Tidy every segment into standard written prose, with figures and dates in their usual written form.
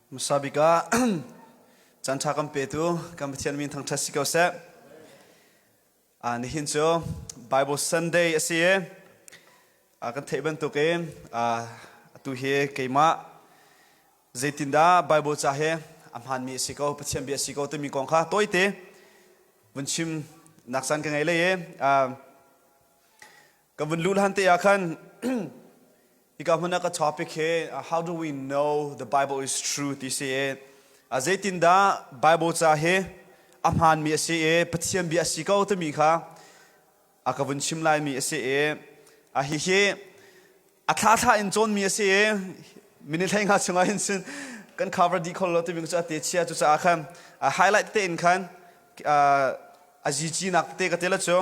Hmasa bik ah caan ṭha kan petu kan Pathian min thangṭhat si ko seh. Nihin cu Bible Sunday a si i kan theih bantukin atu hi keimah zeitindah Bible ca hi a hmaanmi a si ko, Pathian bia a si ko timi kong kha tawite vun chim nak caan ka ngei lei i kan vun luh hlan te ah khan Hika hmun ah ka topic hi how do we know the Bible is true ti si i zeitindah Bible ca hi a hmaanmi a si i Pathian bia a si ko timi kha a ka vun chim laimi a si i a hihi a thla in cawnmi a si i minute hlei nga chungah hin sin kan cover dih kho lo timi cu a te chia cucaah khan highlight te in khan a zici nak tete ka te la cu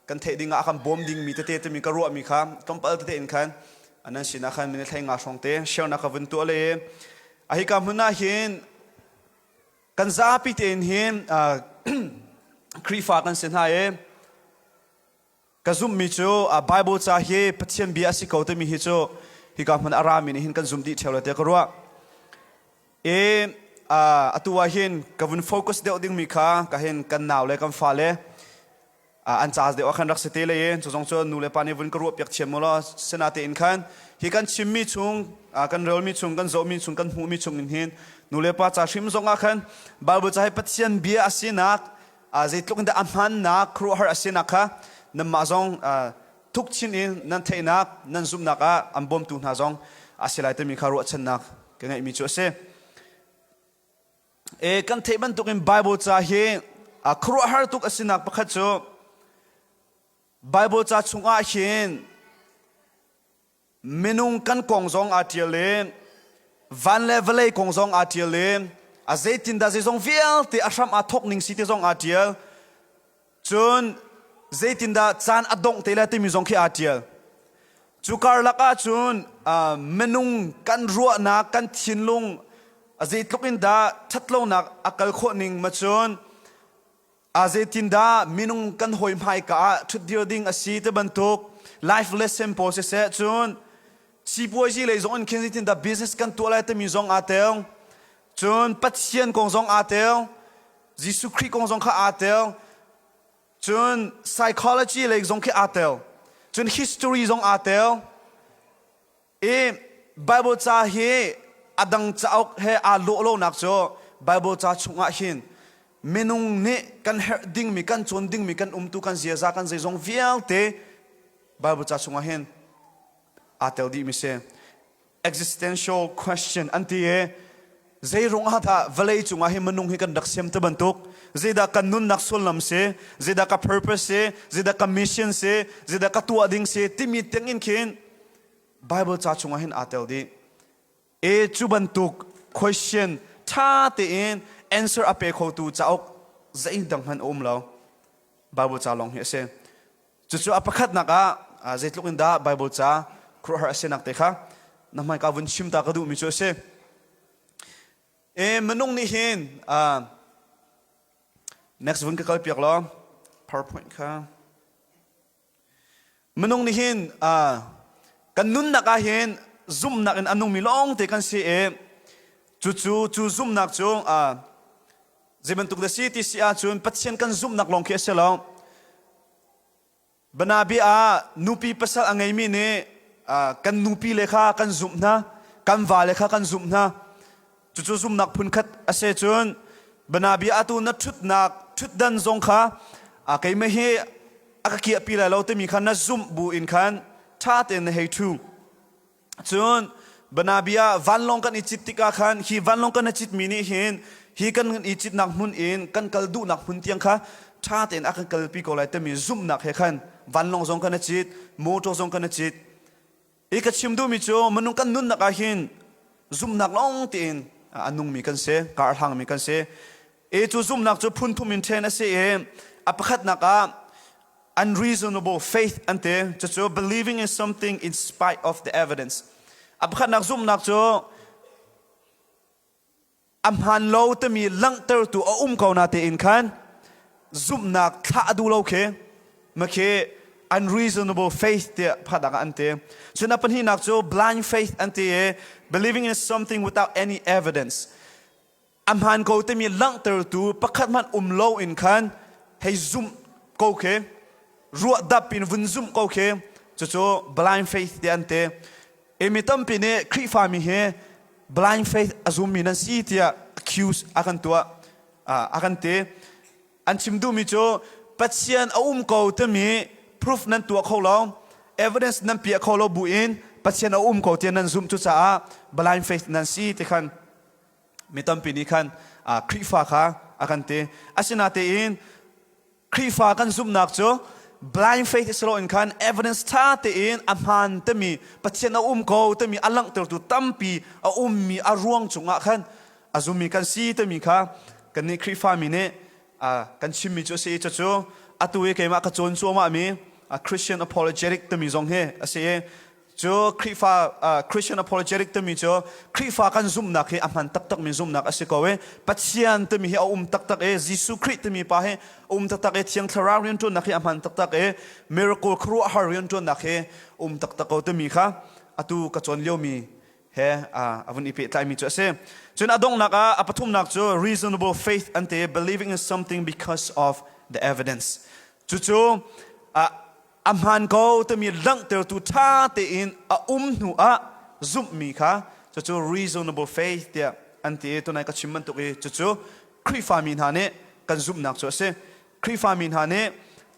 kan theih ding ah a kan bawm dingmi tete timi ka ruahmi kha tlawmpal tete in khan nan sinah khan minute hlei nga hrawng te share nak ka vun tuah le a hika hmun ah hin kan zapi tein hin Khrihfa kan si hna i ka zumhmi cu Bible ca hi Pathian bia a si ko timi hi cu hika hmun a rami nih hin kan zum dih ṭheo lo tiah ka ruah. I atu ah hin ka vun focus deuh dingmi kha ka hin kan nau le kan fale an caas deuh ah khan rak si te lei i cu zong cu nu le pa nih vun ka ruah piak thiam mu law sina tein khan hi kan chimmi chung kan relmi chung kan zohmi chung kan hmuhmi chung in hin nu le pa ca hrim zong ah khan Bible ca hi Pathian bia a sinak zeitluk in dah a hmannak khuaruahhar a sinak kha nanmah zong thuk chin in nan theihnak nan zumhnak ah an bawmtu hna zong a si lai timi kha ruahchannak ka ngeihmi cu a si. E, kan theih bantukin Bible ca hi a khuaruahhar tuk a sinak pakhat cu Bible ca chungah hin minung kan kong zong aa ṭial i van le vawlei kong zong aa ṭial i a zeitindah zeizong vialte a hram aa thawk ning si ti zong aa ṭial. Cun zeitindah caan a dongh te lai timi zong khi aa ṭial. Cu karlak ah cun minung kan ruahnak, kan thinlung a zeitluk in dah ṭhatlonak a kal khawh ning ma cun a zeitindah minung kan hawi hmaika ah ṭhutdir ding a si ti bantuk life lesson pawl siseh cun sipuazi lei zong in khin zeitindah business kan tuah lai timi zong aa tel. Cun Pathian kong zong aa tel. Jesuh Khrih kong zong kha aa tel. Cun psychology lei zong khi aa tel. Cun history zong aa tel. I Bible ca hi a dang cauk he aa lawh lonak cu Bible ca chungah hin minung nih kan herh dingmi, kan cawn dingmi, kan umtu, kan ziaza, kan zeizong vialte Bible ca chungah hin aa tel dihmi si. Existential question an ti i zeirung ah dah vawlei cungah hi minung hi kan rak siam ti bantuk zeidah kan nunnak sullam si zeidah ka purpose si zeidah ka mission si zeidah ka tuah ding si timi tiang in khin Bible ca chungah hin aa tel dih e cu bantuk question ṭha tein answer a pe khotu cauk zeidang hmanh a um lo Bible ca lawng hi a si Cucu a pakhatnak ah zeitluk in dah Bible ca khuaruahhar a sinak te kha na hmaika vun chim ta ka duhmi cu a si. E minung nih hin next vun ka kal piak law PowerPoint kha minung nih hin kan nunnak ah hin zumhnak in a nungmi lawng te kan si i cucu cu zumhnak cu zei bantuk dah si ti si ahcun Pathian kan zumhnak lawng khi a si lo. Banabi ah nupi pasal a ngeimi nih kan nupi le kha kan zumh hna, kan vale kha kan zumh hna. Cucu zumhnak phunkhat a si cun banabi atu na ṭhutnak ṭhutdan zong kha keimah hi a ka kiahpi lai lo timi kha na zumh bu in khan ṭha tein na hei ṭhu. Cun banabia vanlawng kan i cit tikah khan hi vanlawng kan i citmi nih hin hi kan i citnak hmun in kan kal duhnak hmun tiang kha ṭha tein a kan kalpi ko lai timi zumhnak he khan vanlawng zong kan i cit, motor zong kan i cit. I ka chim duhmi cu minung kan nunnak ah hin zumhnak lawng tein a nungmi kan si, kar hlangmi kan si. I cu zumhnak cu phun thum in ṭhen a si i a pakhatnak ah unreasonable faith an ti cucu believing in something in spite of the evidence a pakhatnak zumhnak cu a hmaan lo timi langhtertu a um ko na tein khan zumhnak thlah a duh lo khi makhi Unreasonable faith tiah pakhat ah an ti. Cun a pahnihnak cu blind faith an ti i believing in something without any evidence. A hmaan ko timi langhtertu pakhat hmanh um lo in khan hei zumh ko khi ruah dap in vun zumh ko khi cucu blind faith tiah an ti. I mi tampi nih Khrihfami hi blind faith a zummi nan si tiah accuse a kan tuah a kan ti. An chim duhmi cu Pathian a um ko timi proof nan tuah kho lo, evidence nan piah kho lo buin Pathian a um ko tiah nan zumh cucaah blind faith nan si ti khan mi tampi nih khan Khrihfa kha a kan ti. Asinatein Khrihfa kan zumhnak cu blind faith si loin khan evidence ṭha tein a hmaan timi Pathian a um ko timi a langhtertu tampi a ummi a ruang cungah khan a zummi kan si timi kha kannih Khrihfami nih kan chimmi cu a si i cucu atu i keimah ka cawn cuahmahmi Christian apologetic timi zong hi a si i cu Khrihfa Christian apologetic timi cu Khrihfa kan zumhnak hi a hman taktakmi zumhnak a si ko i Pathian timi hi a um taktak i Jesuh Khrih timi pa hi a um taktak i Thiang Thlarau rianṭuannak hi a hman taktak i miracle khuaruahhar rianṭuannak hi um taktak ko timi kha atu ka cawn liomi he a vun i pehtlaimi cu a si. Cun a donghnak ah a pathumnak cu reasonable faith an ti believing in something because of the evidence. Cucu a hmaan ko timi langhtertu ṭha tein a um hnu ah zumhmi kha cucu reasonable faith tiah an ti i tunai ka chim bantuk i cucu Khrihfami hna nih kan zumhnak cu a si. Khrihfami hna nih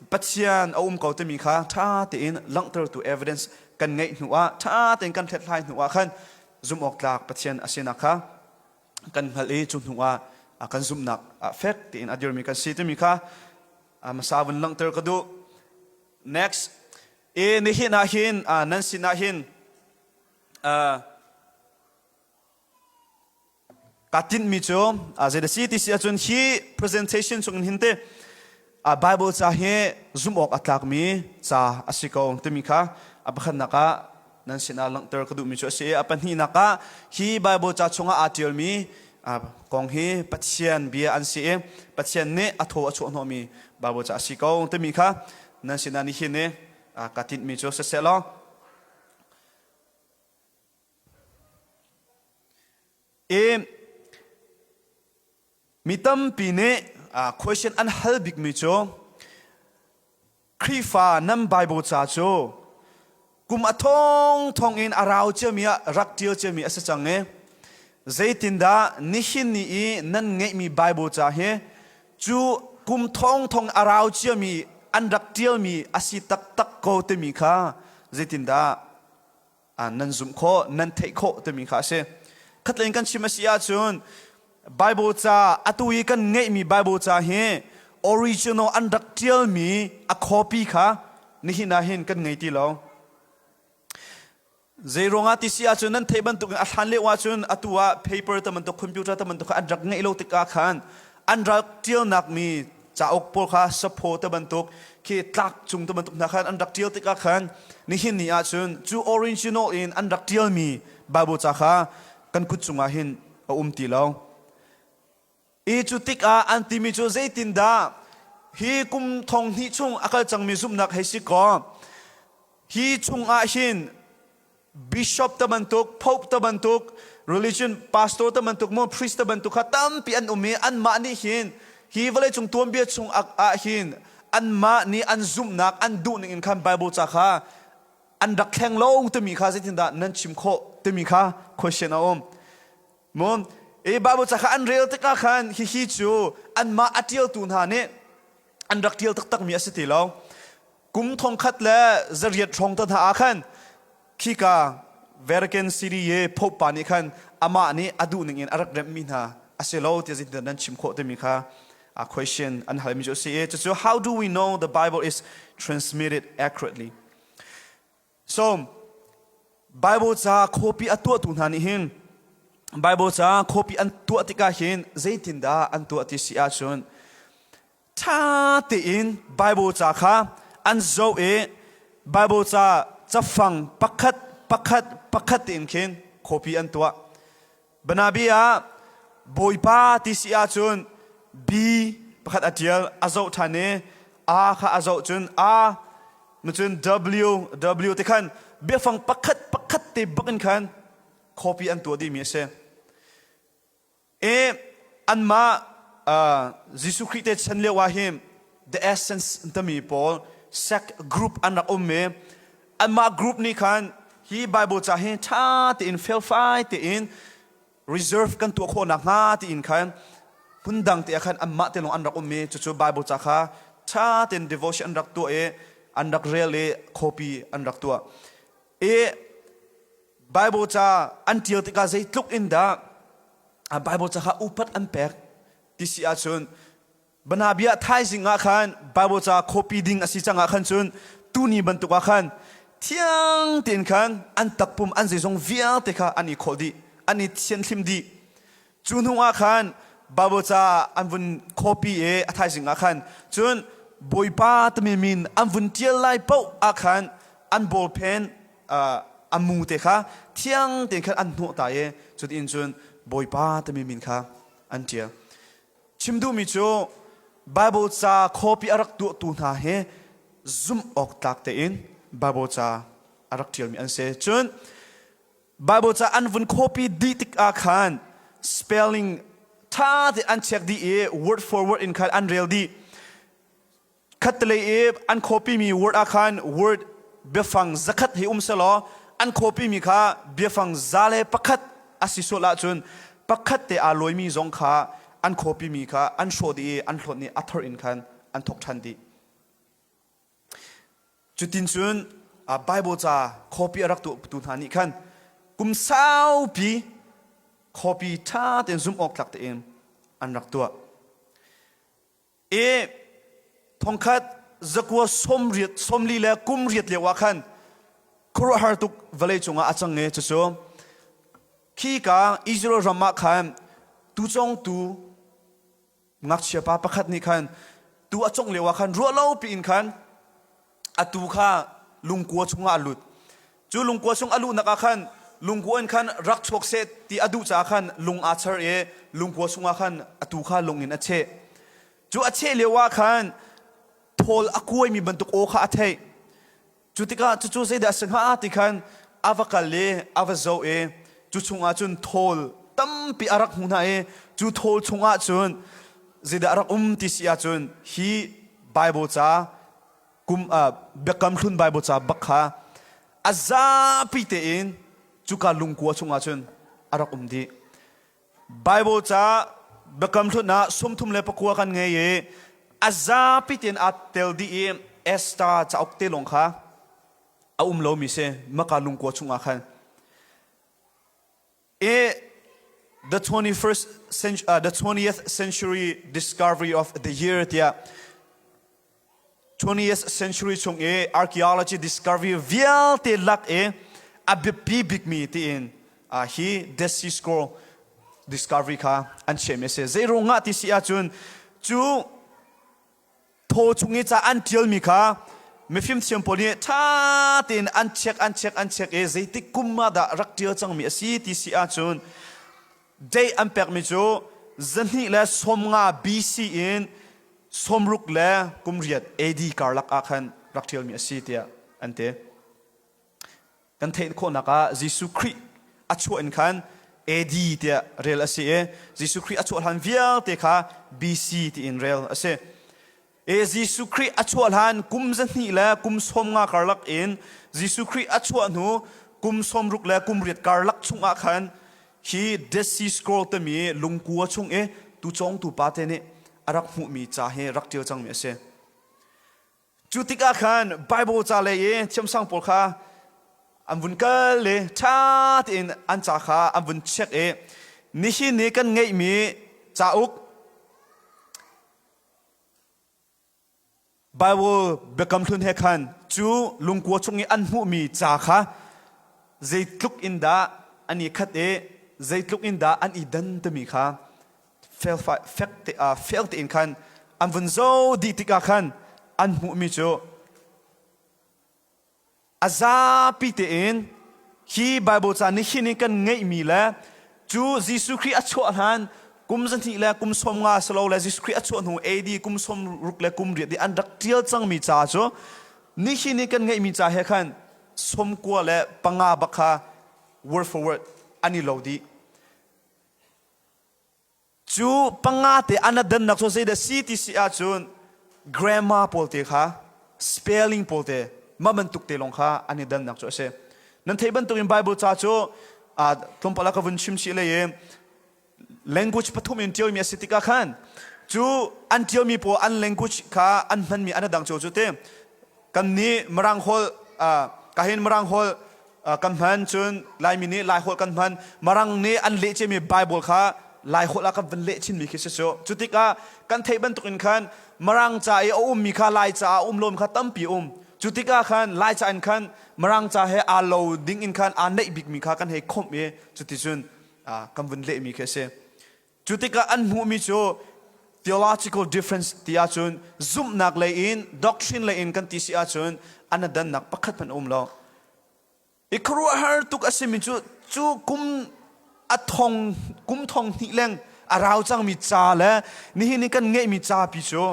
Pathian a um ko timi kha ṭha tein langhtertu evidence kan ngeih hnu ah ṭha tein kan hlethlai hnu ah khan zumh awk tlak Pathian a sinak kha kan hngalh i cu hnu ah kan zumhnak ah fek tein a dirmi kan si timi kha hmasa vun langhter ka duh. Next, i nihin ah hin nan sin ah hin kaa tinhmi cu zei a si ti si ahcun hi presentation chung in hin te Bible ca hi zumh awk a tlakmi ca a si ko timi kha a pakhatnak ah nan sinah langhter ka duhmi cu a si i a pahnihnak ah hi Bible ca chungah aa ṭialmi kong hi Pathian bia an si i Pathian nih a thaw a chuah hnawhmi Bible ca a si ko timi kha nan sinah nihin i ka tinhmi cu siseh law I mi tampi nih question an hal bikmi cu Khrihfa nan Bible ca cu kum a thong thong in a rau ciami ah rak ṭial ciami a si cang i zeitindah nihin ni i nan ngeihmi Bible ca hi cu kum thong thong a rau ciami an rak ṭialmi a si taktak ko timi kha zeitindah nan zumh khawh nan theih khawh timi kha a si khatlei in kan chim a si ahcun Bible ca atu i kan ngeihmi Bible ca hi original an rak ṭialmi a copy kha nihin ah hin kan ngei ti lo zei ruangah ti si ahcun nan theih bantuk in a hlan lio ahcun atu ah paper ta bantuk computer ta bantuk kha an rak ngeih lo tikah khan an rak ṭialnak mi cauk pawl kha saphaw te bantuk khi tlak cung te bantuk hna khan an rak ṭial tikah khan nihin ni ahcun cu original in an rak ṭialmi Bible ca kha kan kut cungah hin a um ti lo. I cu tikah an timi cu zeitindah hi kum thong hnih chung a kal cangmi zumhnak hei si kaw hi chungah hin bishop te bantuk pope te bantuk religion pastor te bantuk mo priest te bantuk kha tampi an um i anmah nih hin hi vawleicung tuanbia chung ah hin anmah nih an zumhnak an duh ning in khan bible ca kha an rak thleng lo timi kha zeitindah nan chim khawh timi kha question a um mu i bible ca kha an rel tikah khan hihi cu anmah a ṭialtu hna nih an rak ṭial taktakmi a si ti lo Kum thongkhat le zariat hrawng te hna ah khan khika Vatican City i Pope pa nih khan amah nih a duh ning in a rak remhmi hna a si lo tiah zeitindah nan chim khawh timi kha a question an halmi cu a si i cucu how do we know the Bible is transmitted accurately? So Bible ca copy a tuahtu hna nih hin Bible ca copy an tuah tikah hin zeitindah an tuah ti si ahcun ṭha tein Bible ca kha an zoh i Bible ca cafang pakhat pakhat pakhat tein khin copy an tuah. Banabi ah Bawipa ti si ahcun B pakhat a ṭial a zoh ṭhan i A kha a zoh cun A. Cun W W te khan biafang pakhat pakhat te bak in khan copy an tuah dihmi a si. E anmah Jesuh Khrih te chan lio ah hin the essence tami pawl sect group an rak um i anmah group nih khan hi Bible ca hi ṭha tein felfai tein reserve kan tuah khawh nakhnga tiin khan phundang te ah khan anmah te lawng an rak um i cucu Bible ca kha ṭha tein devotion an rak tuah i an rak rel i copy an rak tuah. I Bible ca an ṭial tikah zeitluk in dah Bible ca kha upat an pek ti si ahcun Banabia thaizing ah khan Bible ca copy ding a si cang ah khan cun tuni bantuk ah khan thiang tein khan an takpum an zeizong vialte kha an i khawlh dih an i thianhlim dih. Cu hnu ah khan Bible ca an vun copy i a thaizing ah khan cun Bawipa timi min an vun ṭial lai paoh ah khan an ballpen a mu te kha thiang tein khan an hnawh ta i cutiin cun Bawipa timi min kha an ṭial. Chim duhmi cu Bible ca copy a rak tuahtu hna hi zumh awk tlak tein Bible ca a rak ṭialmi an si. Cun Bible ca an vun copy dih tikah khan spelling ṭha te an check dih i word for word in khan an rel dih. Khattelei i an copy mi word ah khan word biafang zakhat hi um selaw an copy mi kha biafang 101 a si sual ahcun pakhat te aa lawimi zong kha an copy mi kha an hrawh dih i an hlawt nih a thor in khan an thawk ṭhan dih. Cutin cun Bible ca copy a rak tuahtu hna nih khan kum saupi copy ṭha tein zumh awk tlak tein an rak tuah. I thongkhat zakua 80 sawmli le kum riat lio ah khan khuaruahhar tuk vawlei cungah a cang i cucu khika Israel ram ah khan tucongtu ngakchia pa pakhat nih khan tu a congh lio ah khan ruah lo piin khan a tuu kha lungkua chungah a lut. Cu lungkua chung a luhnak ah khan lungkua in khan rak chuak seh ti a duh caah khan lung aa char i lungkua chungah khan a tuu kha lung in a cheh. Cu a cheh lio ah khan thawl a kuaimi bantuk aw kha a theih. Cu tikah cucu zeidah a si hnga ti khan a va kal i a va zoh i cu chungah cun thawl tampi a rak hmuh hna i cu thawl chungah cun zeidah a rak um ti si ahcun hi Bible ca kum Biakam Hlun Bible ca bak kha a zapi tein cuka lungkua chungah cun a rak um dih. Bible ca Biakam Hlun ah 39 kan ngei i a zapi tein aa tel dih i Esther cauk te lawng kha a um lomi si maka lungkua chungah khan. I the 21st century, uh, the 20th century discovery of the year tiah 20th century chung i archaeology discovery vialte lak i a biapi bikmi tiin uh, hi Dead Sea Scroll discovery kha an chiahmi a si. Zeiruangah ti si ahcun cu thaw chung i ca an ṭialmi kha mifimthiam pawl nih ṭha tein an check an check an check i zeitik kum ah dah rak ṭial cangmi a si ti si ahcun date an pekmi cu 250 BC in 68 AD karlak ah khan rak ṭialmi a si tiah an ti. Kan theih khawhnak ah Jesuh Khrih a chuah in khan AD tiah rel a si i Jesuh Khrih a chuah hlan vialte kha BC tiin rel a si. E Jesuh Khrih a chuah hlan kum zahnih le kum 50 karlak in Jesuh Khrih a chuah hnu kum 60 le kum riat karlak chungah khan hi Dead Sea Scroll timi lungkua chung i tucawngtu pa te nih a rak hmuhmi ca hi rak ṭial cangmi a si. Cu tikah khan Bible ca lei i thiamsang pawl kha an vun kal i ṭha tein an ca kha an vun check i nihin ni kan ngeihmi cauk Bible Biakam Hlun he khan cu lungkua chung i an hmuhmi ca kha zeitluk in dah an i khat i zeitluk in dah an i dan timi kha fek te fel tein khan an vun zo dih tikah khan an hmuhmi cu a zapi tein hi Bible ca nihin in kan ngeihmi le cu Jesuh Khrih a chuah hlan kum zahnih le kum 50 silo le Jesuh Khrih a chuah hnu AD kum 68 le kum riat i an rak ṭial cangmi ca cu. Nihin i kan ngeihmi ca he khan 95 bak kha word for word an i lo dih. Cu panga te an dannak cu zeidah si ti si ahcun grammar pawl te kha spelling pawl te mah bantuk te lawng kha an i dannak cu a si. Nan theih bantukin Bible ca cu tlawmpal ah ka vun chim chih lei i language pathum in ṭialmi a si tikah khan cu an ṭialmi pawl an language kha an hmanmi an dang cio cu te kan nih Mirang holh ka hin Mirang holh kan hman cun Laimi nih Lai holh kan hman Mirang nih an leh ciami Bible kha Lai holh ah kan van leh chinmi khi si cu cu tikah kan theih bantukin khan Mirang ca i a ummi kha Lai ca ah um lomi kha tampi um cu tikah khan Lai ca in khan Mirang ca he aa lo ding in khan aa neih bikmi kha kan hei khomh i cuticun kan vun lehmi khi a si. Cu tikah an hmuhmi cu theological difference ti ahcun zumhnak lei in doctrine lei in kan ti si ahcun an dannak pakhat hmanh a um lo. I khuaruahhar tuk a simi cu cu kum a thong kum thong hnih leng a rau cangmi ca le nihin i kan ngeihmi ca pi cu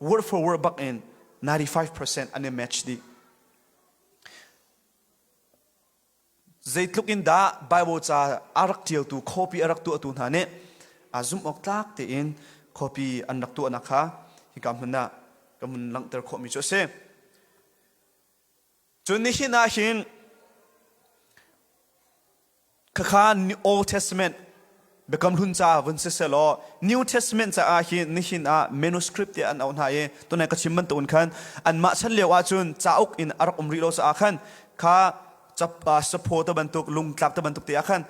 word for word bak in 95% an i match dih. Zeitluk in dah Bible ca a rak ṭialtu copy a rak tuahtu hna nih a zumh awk tlak tein copy an rak tuahnak kha hika hmun ah ka mun langhter khawhmi cu a si. Cun nihin ah hin Khakha Old Testament Biakam Hlun ca vun si selaw New Testament caah hin nihin ah manuscript tiah an auh hna i tunai ka chim bantukin khan anmah chan lio ahcun cauk in a rak um rih lo caah khan kha saphaw te bantuk lungtlap te bantuk te ah khan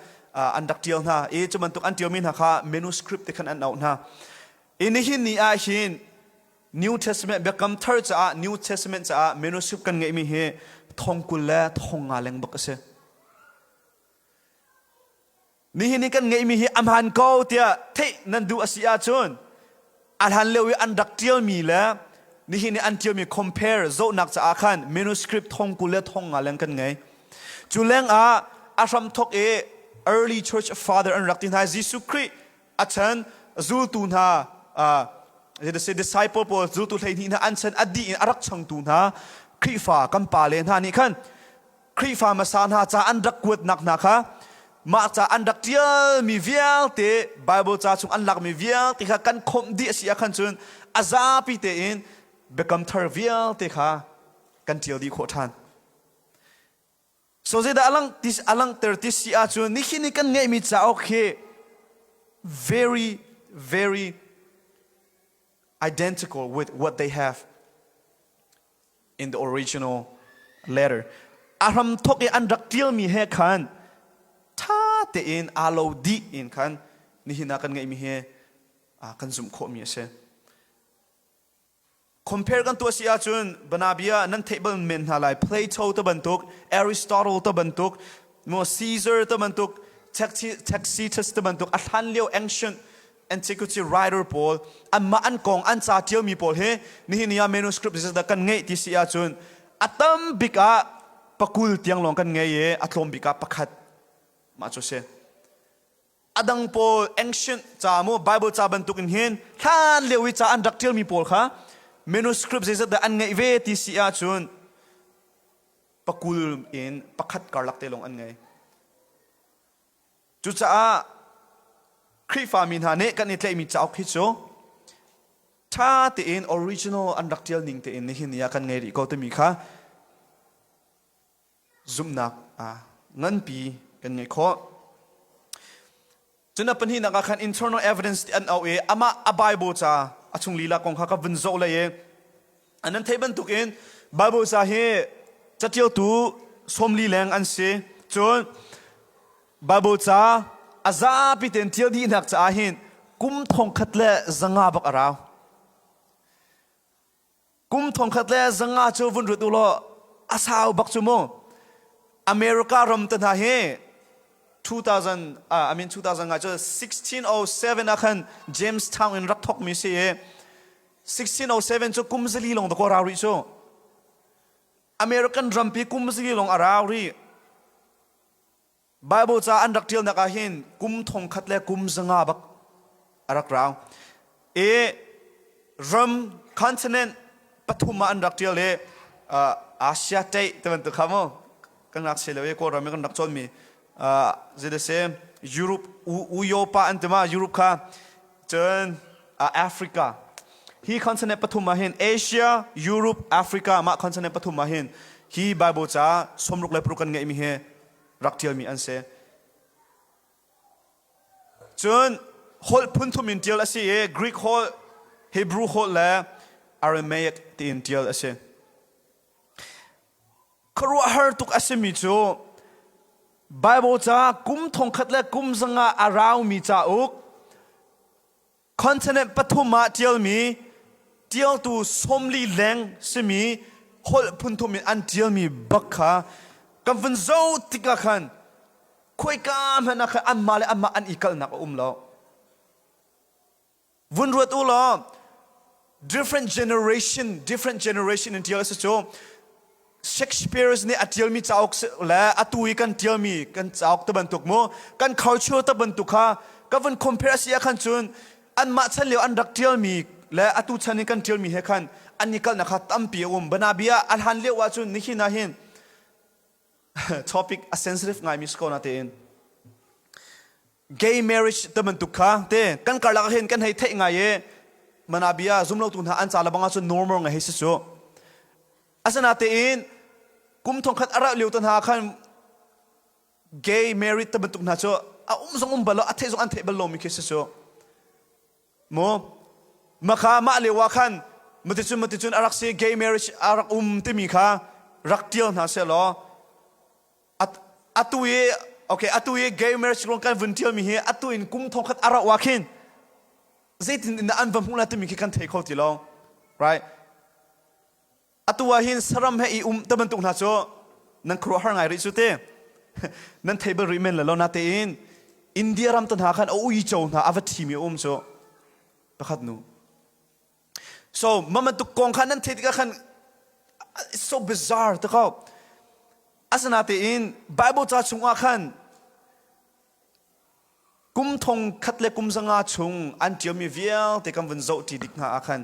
an rak ṭial hna i cu bantuk an ṭialmi hna kha manuscript te khan an auh hna. I nihin ni ah hin New Testament Biakam Thar caah New Testament caah manuscript kan ngeihmi hi thong 20 le thong nga leng bak a si. Nihin i kan ngeihmi hi a hmaan ko tiah theih nan duh a si ahcun a hlan lio i an rak ṭialmi le nihin i an ṭialmi compare zohnak caah khan manuscript thong 20 le thong nga leng kan ngei. Cu lengah a hramthawk i early church father an rak ti hna Jesuh Khrih a chan zultu hna disciple pawl zultu 12 hna an chan a dih in a rak changtu hna Khrihfa kan pale hna nih khan Khrihfa hmasa hna ca an rak kuatnak hna kha mah ca an rak ṭialmi vialte Bible ca chung an lakmi vialte kha kan khomh dih a si ah khan cun a zapi tein biakam thar vialte kha kan ṭial dih khawh ṭhan. So zeidah a langhter ti si ahcun nihin i kan ngeihmi cauk hi very very identical with what they have in the original letter. A hramthawk i an rak ṭialmi he khan ṭha tein aa lo dih in khan nihin ah kan ngeihmi hi kan zumh khawhmi a si. Compare kan tuah si ahcun banabia nan theih bal men hna lai Plato te bantuk Aristotle te bantuk mo Caesar te bantuk Tacitus te bantuk a hlan lio ancient antiquity writer pawl anmah an kong an ca ṭialmi pawl hi nihin ni ah manuscript zeizat kan ngeih ti si ahcun a tam bik ah pakul tiang lawng kan ngei i a tlawm bik ah pakhat mah cu si a dang pawl ancient ca mu Bible ca bantuk in hin hlan lio i ca an rak ṭialmi pawl kha manuscript zeizat dah an ngeih ve ti si ahcun pakul in pakhat karlak te lawng an ngei Cucaah Khrihfami hna nih kan i tlaihmi cauk hi cu ṭha tein original an rak ṭial ning tein nihin ni ah kan ngei rih ko timi kha zumhnak nganpi kan ngeih khawh. Cun a pahnihnak ah khan internal evidence ti an auh i amah a Bible ca a chung lila kong kha ka vun zoh lei i Nan theih bantukin Bible ca hi catialtu 40 leng an si. Cun Bible ca a zapi tein tial dihnak caah hin kum 1500 bak a rau. Kum 1500 cu vun ruat u law a sau bak cu mu. America ram te hna hi 2000 I mean 2000 nga cu 1607 ah khan Jamestown in rak thawkmi si i 1607 cu kum zali lawng dakaw rau rih cu. American rampi kum zali lawng a rau rih. Bible ca an rak ṭialnak ah hin kum thongkhat le kum zanga bak a rak rau. I ram continent pathum ah an rak ṭial i. Asia teih te bantuk kha mu kan ngakchia lio i Kawlram i kan rak cawnmi zei si Europe Uyopa an ti ma Europe kha cun Africa hi continent pathum ah hin Asia Europe Africa mah continent pathum ah hin hi Bible ca 66 kan ngeihmi hi rak ṭialmi an si. Cun holh phunthum in ṭial a si i Greek holh, Hebrew holh le Aramaic tiin ṭial a si. Khuaruahhar tuk a simi cu Bible ca kum thongkhat le kum zanga a raumi cauk continent pathum ah ṭialmi ṭialtu 40 leng simi holh phunthum in an ṭialmi bak kha kan vun zoh tikah khan khoika hmanh ah khan anmah le anmah an i kalnak a um lo. Vun ruat u law different generation different generation in ṭial a si cu Shakespeare nih a ṭialmi cauk le atu i kan ṭialmi kan cauk te bantuk mu kan culture te bantuk kha ka vun compare a si ah khan cun anmah chan lio an rak ṭialmi le atu chan in kan ṭialmi he khan an i kalnak kha tampi a um banabia a hlan lio ahcun nihin ah hin topic a sensitive ngaimi si ko na tein gay marriage te bantuk kha te kan karlak ah hin kan hei theih ngai i manabia zumlotu hna an ca le bang ahcun normal ngai hei si cu Asinain kum thongkhat a rauh lio te hna khan gay married te bantuk hna cu a um zong um bal lo a theih zong an theih bal lomi khi si cu mu makha mah lio ah khan maticun maticun a rak si gay marriage a rak um timi kha rak tial hna seh law atu i okay atu i gay marriage ruang kan vun tialmi hi atu in kum thongkhat a rauh ah khin zeitin in an va hmuh la timi khi kan thei kho ti lo right Atu ah hin saram he i um te bantuk hna cu nan khuaruahhar ngai rih cu te. Nan thei bal rih men le lo natein India ram te hna khan a uico hna a va ṭhimi a um cu pakhat nu. So mah bantuk kong kha nan theih tikah khan it's so bizarre te ko. Asinatein Bible ca chungah khan Kum thong khat le kum 500 chung an ṭialmi vialte kan vun zoh ṭi dik hna ah khan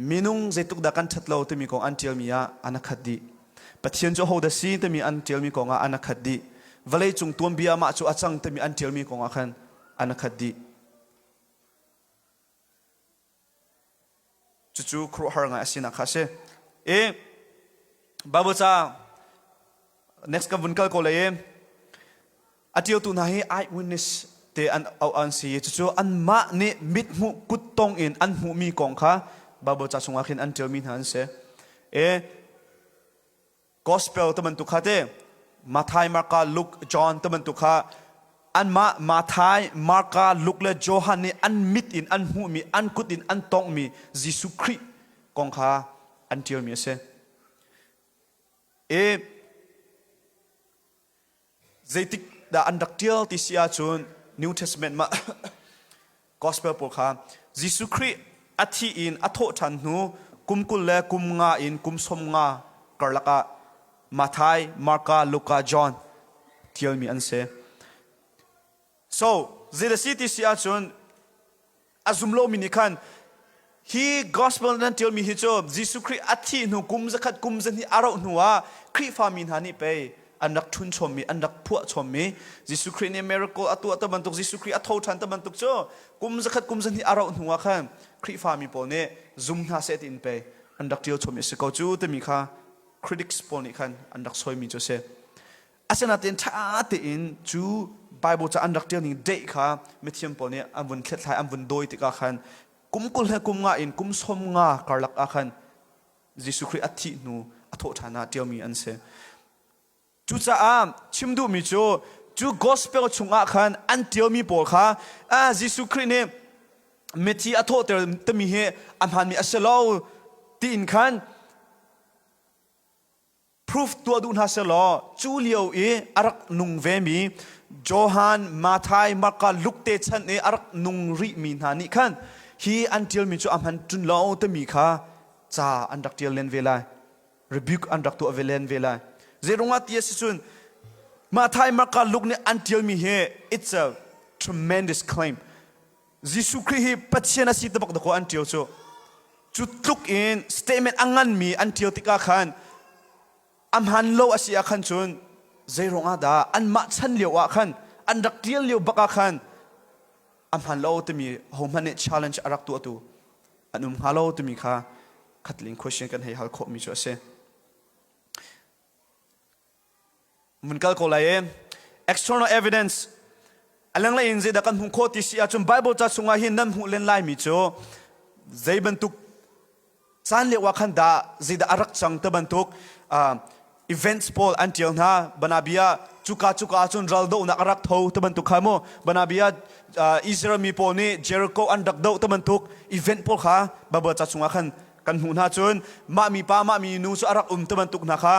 minung zeitluk dah kan ṭhat lo timi kong an ṭialmi ah an a khat dih. Pathian cu ahodah si timi an ṭialmi kong ah an a khat dih. Vawleicung tuanbia mah cu a cang timi an ṭialmi kong ah khan an a khat dih. Cucu khuaruahhar ngai a sinak kha a si. I Bible ca next kan vun kal ko lai i a ṭialtu hna hi eyewitness te an auh an si i cucu anmah nih mithmuh kuttong in an hmuhmi kong kha Bible ca chungah khin an ṭialmi hna an si. I Gospel te bantuk kha te Matthai, Marka, Luke, John te bantuk kha anmah Matthai, Marka, Luke le Johan nih an mit in an hmuhmi, an kut in an tonghmi Jesuh Khrih kong kha an ṭialmi a si. I Zeitik dah an rak ṭial ti si ahcun New Testament mah Gospel pawl kha Jesuh Khrih a thih in a thawh ṭhan hnu kum 20 le kum nga in kum 50 karlak ah Matthai, Marka, Luka, John ṭialmi an si. So, zei a si ti si ahcun a zum lomi nih khan hi gospel nan ṭialmi hi cu Jesuh Khrih a thih hnu kum 100 kum 200 a rauh hnu ah Khrihfami hna nih pei an rak ṭhun chommi an rak phuah chommi Jesuh Khrih nih miracle a tuah te bantuk Jesuh Khrih a tho ṭhan te bantuk cu kum 100 kum 200 a rauh hnu ah khan Khrihfami pawl nih zum hna seh tiin pei an rak ṭial chommi a si ko cu timi kha critics pawl nih khan an rak sawimi cu a si. Asinain ṭha tein cu Bible ca an rak ṭial ning date kha mithiam pawl nih an vun hlethlai an vun dawi tikah khan kum 20 le kum nga in kum 50 karlak ah khan Jesuh Khrih a thih hnu a thawh ṭhan ah ṭialmi an si. Cucaah chim duhmi cu cu gospel chungah khan an ṭialmi pawl kha ah Jesuh Khrih nih mithi a thawhter timi hi a hmaanmi a si lo tiin khan proof tuah duh hna sehlaw cu lio i a rak nung vemi Johan, Matthai, Marka, Luke te chan i a rak nung rihmi hna nih khan hi an ṭialmi cu a hman ṭun lo timi kha ca an rak ṭial len ve lai. Rebuke an rak tuah ve len ve lai. Zeiruangah ti a si cun Matthai, Marka, Luke nih an ṭialmi hi it's a tremendous claim. Jesuh Khrih hi Pathian a si te bak dakaw an ṭial cu. Cu tluk in statement a nganmi an ṭial tikah khan a hmaan lo a si ah khan cun zei ruangah dah anmah chan lio ah khan an rak ṭial lio bak ah khan a hmaan lo timi hohmanh nih challenge a rak tuahtu an um hnga lo timi kha khatling question kan hei hal khawhmi cu a si. Mun kal ko lai e. External evidence a lenglei in zeidah kan hmuh khawh ti si ahcun Bible ca chungah hin nan hmuh len laimi cu zei bantuk caan lio ah khan dah zeidah a rak cang te bantuk events pawl an tial hna banabia cuka cuka ahcun ral dohnak a rak tho te bantuk kha mu banabia Israel mi pawl nih Jericho an rak doh te bantuk event pawl kha Bible ca chungah khan kan hmuh hna cun mah mi pa mah mi nu cu a rak um te bantuk hna kha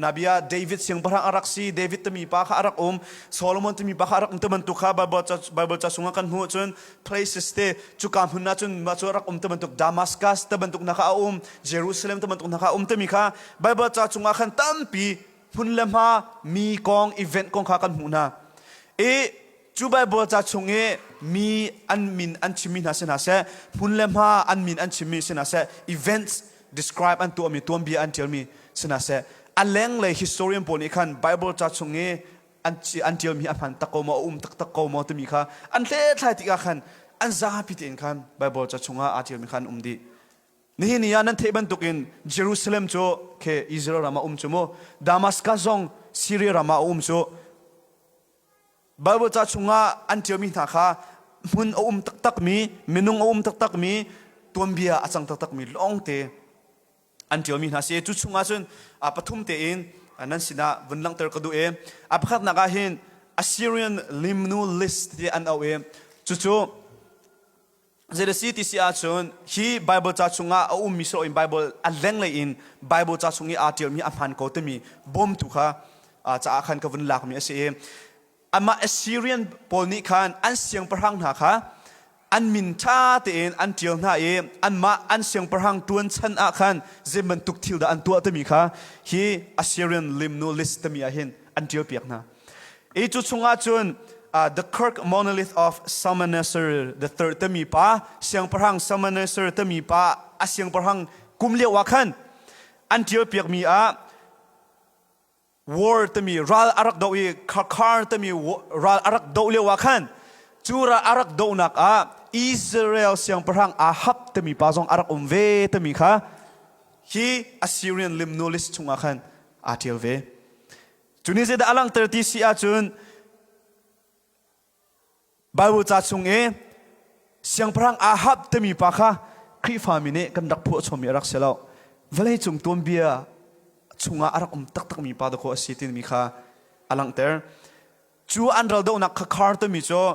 nabia David siangpahrang a rak si David timi pa kha a rak um Solomon timi pa kha a rak um te bantuk kha Bible ca Bible ca chungah kan hmuh cun places te cuka hmun ah cun mah cu a rak um te bantuk Damascus te bantuk hna kha a um Jerusalem te bantuk hna kha a um timi kha Bible ca chungah khan tampi hmun le hma mi kong event kong kha kan hmuh hna i Cu Baibal ca chung i mi an min an chimmi hna si hna seh, hmun le hma an min an chimmi si hna seh, events describe an tuahmi tuanbia an ṭialmi si hna seh, a lenglei historian pawl nih khan Baibal ca chung i an an ṭialmi a hman tak ko maw, a um taktak ko maw timi kha an hlethlai tikah khan an zapi tein khan Baibal ca chungah aa ṭialmi kha an um dih. Nihin ni ah nan theih bantukin Jerusalem cu khi Israel ram ah um cu mu, Damascus zong Syria ram ah a um cu. Baibal ca chungah an ṭialmi hna kha hmun a um taktakmi, minung a um taktakmi, tuanbia a cang taktakmi lawngte an ṭialmi hna si. Cu chungah cun pathum tein nan sinah vun langhter ka duh i a pakhatnak ah hin Assyrian Limnu List ti an auh i cucu Zei si ti si ahcun hi Bible ca chungah a ummi si loin Bible a lenglei in Bible ca chung i aa ṭialmi a hmaan ko timi bawmtu kha caah khan ka vun lakmi a si i amah Assyrian pawl nih khan an siangpahrang hna kha an min ṭha tein an ṭial hna i anmah an siangpahrang ṭuan chan ah khan zei bantuk thil dah an tuah timi kha hi Assyrian limnu list timi ah hin an ṭialpiak hna. I cu chungah cun uh, the Kirk monolith of Shalmaneser the third timi pa siangpahrang Shalmaneser timi pa a siangpahrang kum lio ah khan an ṭialpiakmi ah war timi ral a rak doh i Karkar timi ral a rak doh lio ah khan cu ral a rak dohnak ah Israel siangpahrang Ahab timi pa zong a rak um ve timi kha hi Assyrian limnu list chungah khan aa ṭial ve. Cu nih zeidah a langhter ti si ahcun Bible ca chung i siangpahrang Ahab timi pa kha Khrihfami nih kan rak phuahchommi a rak si lo. Vawleicung tuanbia chungah a rak um taktakmi pa dakaw a si timi kha a langhter. Cu an ral dohnak kha khar timi cu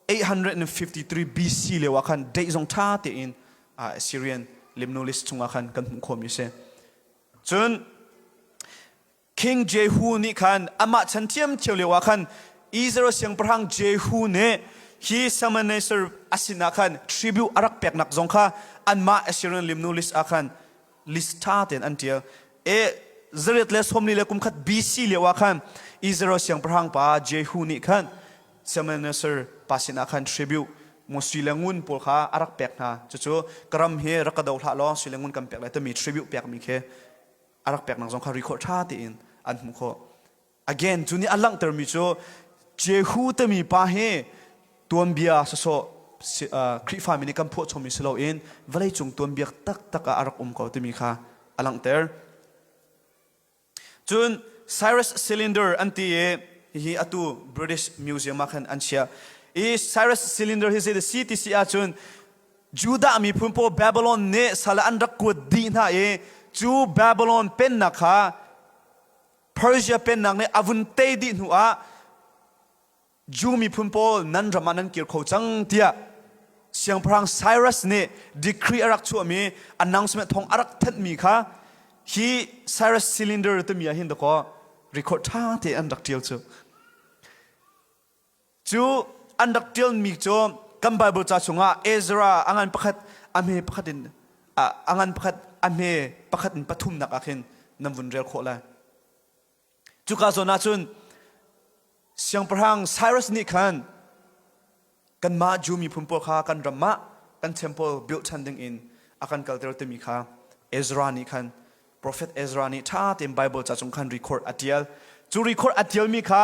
853 BC lio ah khan date zong ṭha tein Assyrian limnu list chungah khan kan hmuh khawhmi a si. Cun King Jehu nih khan amah chan ṭhiamṭhiam lio ah khan Israel siangpahrang Jehu nih hi Shalmaneser a sinah khan tribute a rak peknak zong kha anmah Assyrian limnu list ah khan list ṭha tein an ṭial. E zariat le sawmli le kum khat BC lio ah khan Israel siangpahrang pa Jehu nih khan Shalmaneser pa sinah khan tribute mu sui le ngun pawl kha a rak pek hna. Cucu ka ram hi rak ka do hlah law sui le ngun kan pek lai timi tribute pekmi khi a rak peknak zong kha record ṭha tein an hmuh khawh. Again, cu nih a langhtermi cu Jehu timi pa hi tuanbia sawsawh Khrihfami nih kan phuahchommi si loin vawleicung tuanbia taktak ah a rak um ko timi kha a langhter. Cun Cyrus Cylinder an ti i hihi atu British Museum ah khan an chiah. I Cyrus Cylinder hi zei si ti si ahcun Judah miphun pawl Babylon nih sal an rak kuat dih hna i cu Babylon pennak kha Persia pennak nih a vun tei dih hnu ah Jew miphun pawl nan ram ah nan kir kho cang tiah siangpahrang Cyrus nih decree a rak chuahmi announcement thawng a rak thanhmi kha hi Cyrus cylinder timi ah hin dakaw record ṭha tein an rak ṭial cu. Cu an rak ṭialmi cu kan Baibal ca chungah Ezra a ngan pakhat a hme pakhat in a ngan pakhat a hme pakhat in pathumnak ah khin nan vun rel khawh lai. Cuka zawn ah cun siangpahrang Cyrus nih khan kanmah Jew miphun pawl kha kan ram ah kan temple build ṭhan ding in a a kan kalter timi kha Ezra nih khan Prophet Ezra nih ṭha tein Bible ca chung khan record a ṭial. Cu record a ṭialmi kha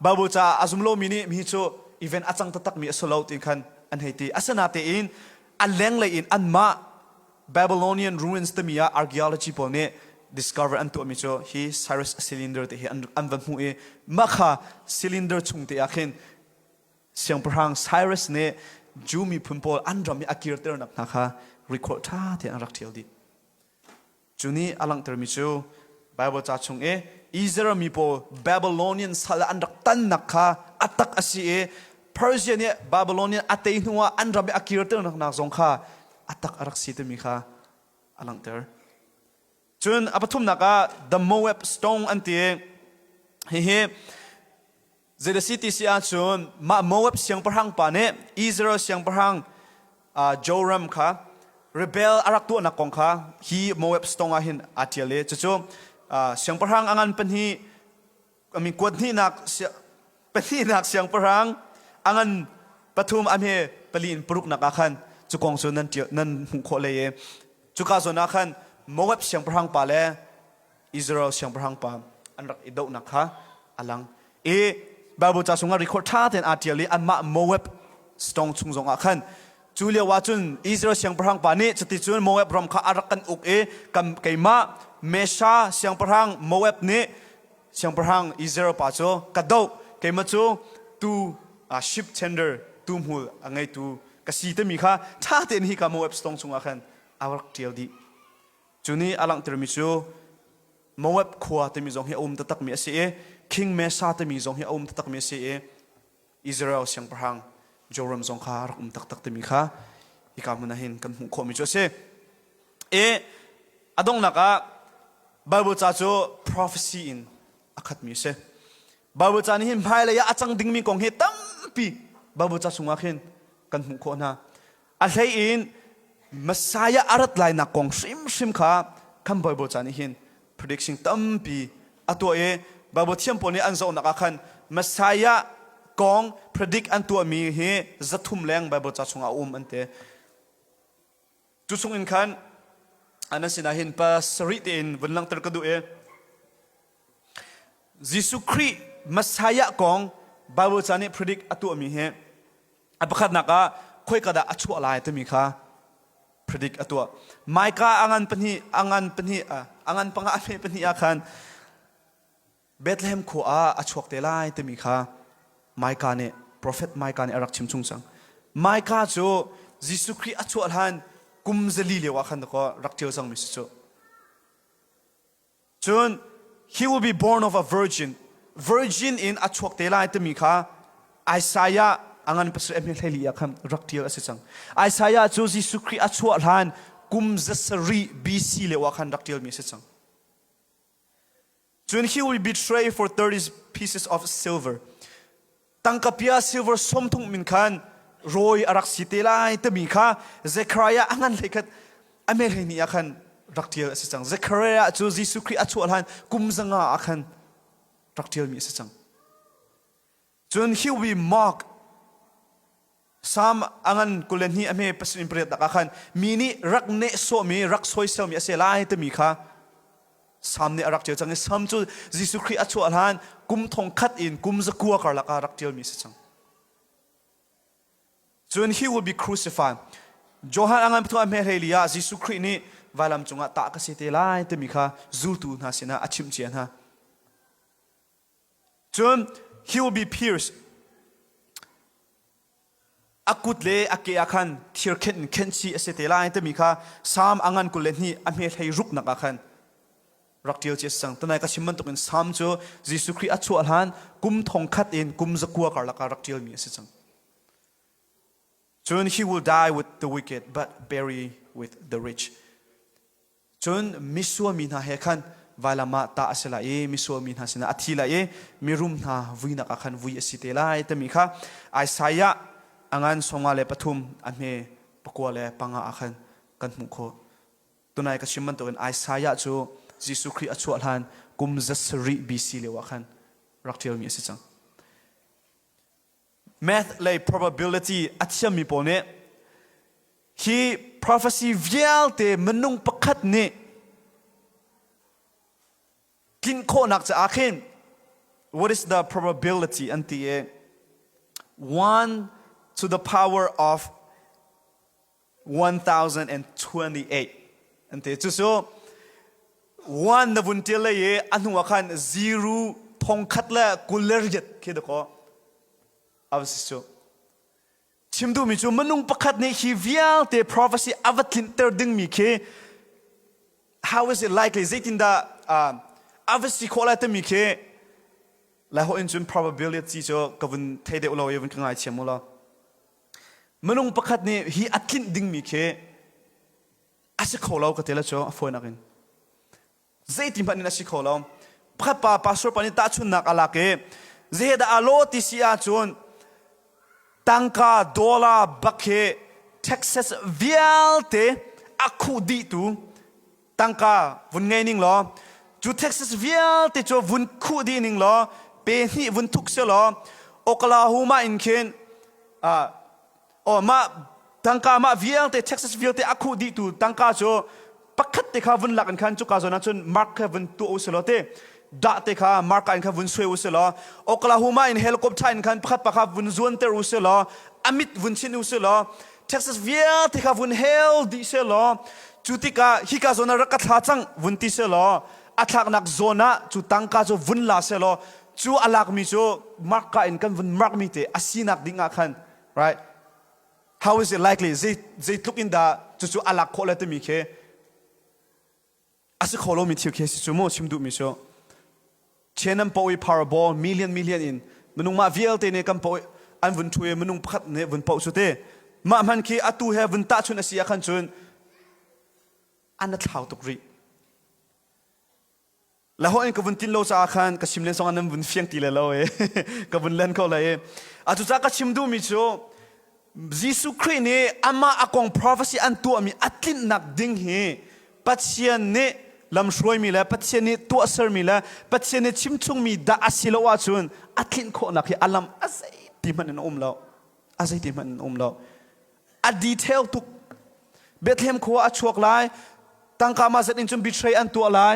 Bible ca a zum lomi nih mi cu event a cang taktakmi a si lo ti khan an hei ti. Asinatein a lenglei in anmah Babylonian ruins timi ah archaeology pawl nih discover an tuahmi cu hi Cyrus cylinder te hi an va hmuh i mah kha cylinder chung te ah khin Siangpahrang Cyrus nih Jew miphun pawl an ram i a kirternak hna kha record ṭha tein an rak ṭial dih. Cu nih a langhtermi cu Baibal ca chung i Israel mi pawl Babylonian sal ah an rak tannak kha a tak a si i Persia nih Babylonian a tei hnuah an ram i a kirternak zong kha a tak a rak si timi kha a langhter. Cun a pathumnak ah the Moab Stone an ti i hihi Zei si ti si ahcun mah Moab siangpahrang pa nih Israel siangpahrang Joram kha rebel a rak tuahnak kong kha hi Moab stone ah hin aa ṭial i cucu siangpahrang a ngan pahnih I mean kuat hnihnak pahnihnak siangpahrang a ngan pathum a hme pali in paruknak ah khan cu kong cu nan nan hmuh khawh lei i cuka zawn ah khan Moab siangpahrang pa le Israel siangpahrang pa an rak i dohnak kha a lang i Bible ca chungah record ṭha tein aa ṭial i anmah Moab stone chung zongah khan cu lio ah cun Israel siangpahrang pa nih cuticun Moab ram kha a rak kan uk i kan keimah Mesha siangpahrang Moab nih siangpahrang Israel pa cu ka doh keimah cu tu ship tender tu hmul a ngeitu ka si timi kha ṭha tein hi ka Moab stone chungah khan a rak ṭial dih. Cu nih a langhtermi cu Moab khua timi zong hi a um taktakmi a si i King Mesa timi zong hi a um taktakmi a si i Israel siangpahrang Joram zong kha a rak um taktak timi kha hika hmun ah hin kan hmuh khawhmi cu a si. I a donghnak ah Bible ca cu prophecy in a khatmi a si. Bible ca nih hin hmailei ah a cang dingmi kong hi tampi Bible ca chungah khin kan hmuh khawh hna. A hlei in Messiah a rat lainak kong hrimhrim kha kan Bible ca nih hin prediction tampi a tuah i Bible thiam pawl nih an zohnak ah khan Messiah kong predict an tuahmi hi 300 leng Bible ca chungah a um an ti. Cu chung in khan an sinah hin pasarih tein vun langhter ka duh i Jesuh Khrih Messiah kong Bible ca nih predict a tuahmi hi A pakhatnak ah khoika dah a chuah lai timi kha predict a tuah. Micah a ngan pahnih, a ngan pahnih, a ngan panga a hme pahnih ah khan Bethlehem khua ah a chuak te lai timi kha Micah nih prophet Micah nih a rak chim chung cang. Micah cu Jesuh Khrih a chuah hlan kum 400 lio ah khan rak ṭial cangmi si cu. Cun he will be born of a virgin. Virgin in a chuak te lai timi kha Isaiah a ngan pasarih a hme hleili ah khan rak ṭial a si cang. Isaiah cu Jesuh Khrih a chuah hlan kum 700 BC lio ah khan rak ṭialmi a si cang. Cun he will betray for 30 pieces of silver. Tangka pia silver 30 min khan rawi a rak si te lai timi kha Zechariah a ngan hlei khat a mel hlei ni ah khan rak ṭial a si cang. Zechariah cu Jesuh Khrih a chuah hlan kum 500 ah khan rak ṭialmi a si cang. Cun he will be mocked Psalm a ngan 22 a hme 78 tak ah khan mi nih rak nehsawhmi rak sawiselmi a si lai timi kha Psalm nih a rak ṭial cang i Psalm cu Jesuh Khrih a chuah hlan kum thong khat in kum 900 karlak ah rak ṭialmi a si cang. Cun he will be crucified. Johan a ngan pathum a hme hleili ah Jesuh Khrih nih vailam cungah tah ka si te lai timi kha zultu hna sinah a chimh cia hna. Cun he will be pierced. A kut le a ke ah khan thir khenh in khenh chih a si te lai timi kha Psalm a ngan 22 a hme hlei ruknak ah khan rak ṭial cia cang. Tunai ka chim bantukin Psalm cu Jesuh Khrih a chuah hlan kum thong khat in kum 900 karlak ah rak ṭialmi a si cang. Cun he will die with the wicked but bury with the rich. Cun misual mi hna he khan vailam ah tah a si lai i misual mi hna sinah a thi lai i mirum hna vuinak ah khan vui a si te lai timi kha Isaiah a ngan 53 a hme 95 ah khan kan hmuh khawh. Tunai ka chim bantukin Isaiah cu Jesuh Khrih a chuah hlan kum 700 BC lio ah khan rak ṭialmi a si cang. Math lei probability a thiammi pawl nih. Hi prophecy vialte minung pakhat nih tlinh khawhnak caah khin what is the probability an ti i 1 to the power of 1028 an ti. Cucu 1 na vun tial lei i a hnu ah khan 0 thongkhat le 28 khi dakaw a va si cu. Chim duhmi cu minung pakhat nih hi vialte prophecy a va tlinter dingmi khi how is it likely zeitindah a va si khawh lai timi khi lai holh in cun probability cu ka vun thei deuh lo i vun ka ngaithiam u law minung pakhat nih hi a tlinh dingmi khi a si kho lo ka ti la cu a fawinak in Zeiti hmanh in a si kho lo. Pakhat pa pastor pa nih tahchunhnak a lak i zeidah a lawh ti si ahcun tangka dollar bak hi Texas vialte a khuh dihtu tangka vun ngei ning law cu Texas vialte cu vun khuh dih ning law pe hnih vun thuk se law Oklahoma in khin Oh mah tangka mah vialte Texas vialte a khuh dihtu tangka cu pakhat te kha vun lak in khan cuka zawn ah cun mark kha vun tuah u silaw te dah te kha mark in khan vun suai u silaw Oklahoma in helicopter in khan pakhat pakhat vun zuanter u silaw a mit vun chin u silaw Texas vialte kha vun hel dih silaw cu tikah hika zawn ah rak ka thla cang vun ti silaw a thlaknak zawn ah cu tangka cu vun la silaw cu a lakmi cu mark ka in kan vun mark mi te a sinak ding ah khan right how is it likely zei zeitluk in dah cucu a lak khawh le timi khi a si kho lomi thil khi si cu mu chim duhmi cu Chen an poh i parable million million in minung mah vialte nih kan poh an vun ṭhu i minung pakhat nih vun poh cu te mah hman khi atu he vun tahchun a si ah khan cun an a thlau tuk rih Lahawh in ka vun tin lo caah khan ka chim len zong ah nan vun fiang ti le lo e ka vun len ko lai e. A cucaah ka chim duhmi cu Jesuh Khrih nih amah a kong prophecy an tuahmi a tlinhnak ding hi Pathian nih lamhruaimi le Pathian nih tuahsermi le Pathian nih chimchungmi dah a si lo ahcun a tlinh khawhnak hi a lam a zeiti hmanh in a um lo. A zeiti hmanh in a um lo. A detail tuk. Bethlehem khua a chuak lai. Tangka mah zat in cun betray an tuah lai.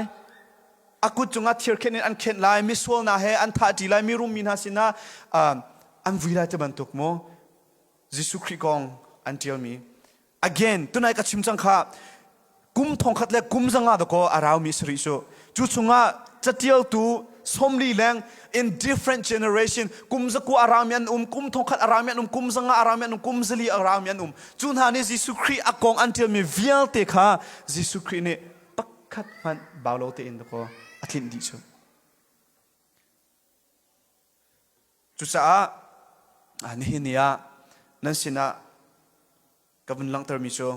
A kut cungah thirkhenh in an khenh lai. Misual hna he an thah ṭi lai. Mirum mi hna sinah an vui lai ti bantuk mu. Jesuh Khrih kong an ṭialmi. Again, tunai ka chim cang kha kum thongkhat le kum zanga dakaw a raumi si rih cu. Cu chungah catialtu 40 leng in different generation kum zakua a raumi an um, kum thongkhat a raumi an um, kum zanga a raumi an um, kum zali a raumi an um. Cu hna nih Jesuh Khrih a kong an ṭialmi vialte kha Jesuh Khrih nih pakhat hmanh bau lo tein dakaw a tlinh dih cu. Cucaah nihin ni ah nan sinah ka vun langhtermi cu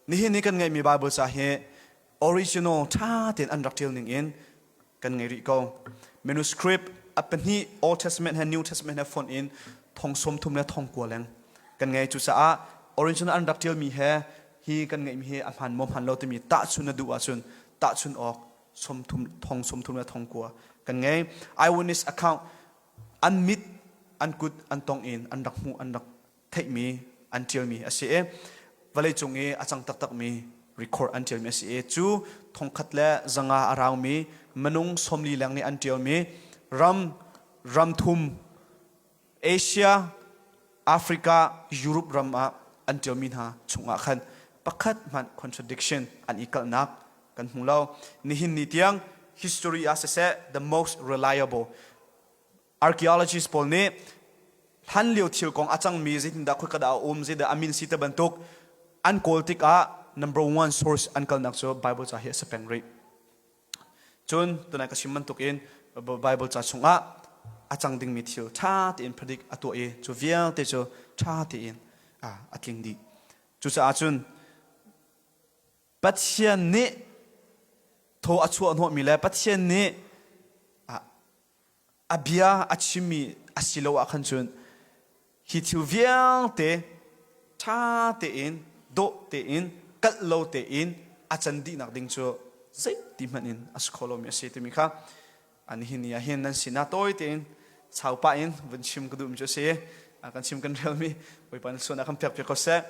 nihin ni kan ngeihmi Bible ca hi original ṭha tein an rak ṭial ning in kan ngei rih ko. Manuscript a pahnih Old Testament he New Testament he fonh in thong 30 le thong kua leng kan ngei. Cucaah original an rak ṭialmi he hi kan ngeihmi hi a hmaan maw hmaan lo timi tahchun na duh ahcun tahchun awk 30 thong 30 le thong kua kan ngei. Eyewitness account an mit an kut an tong in an rak hmuh an rak theihmi an ṭialmi a si i vawleicung i a cang taktakmi record an ṭialmi a si i cu thongkhat le zanga a raumi minung 40 leng nih an ṭialmi ram ram thum Asia Africa Europe ram ah an ṭialmi hna chungah khan pakhat hmanh contradiction an i kalhnak kan hmu lo nihin ni tiang history ah siseh the most reliable archaeologists pawl nih hlan lio thil kong a cangmi zeitindah khoika dah a um zeidah a min si te bantuk an kawl tikah number one source an kalnak cu Bible ca hi a si peng rih. Cun tunai ka chim bantukin Bible ca chungah a cang dingmi thil ṭha tein predict a tuah i cu vialte cu ṭha tein a tling dih. Cucaah cun Pathian nih thaw a chuah hnawhmi le Pathian nih a bia a chimmi a si lo ah khan cun hi thil vialte ṭha tein dawh tein kalh lo tein a can dihnak ding cu zeiti hmanh in a si kho lomi a si timi kha nihin ni ah hin nan sinah tawi tein sau pah in vun chim ka duhmi cu a si. Kan chim kan relmi Bawipa na suan ah kan pek piak ko seh.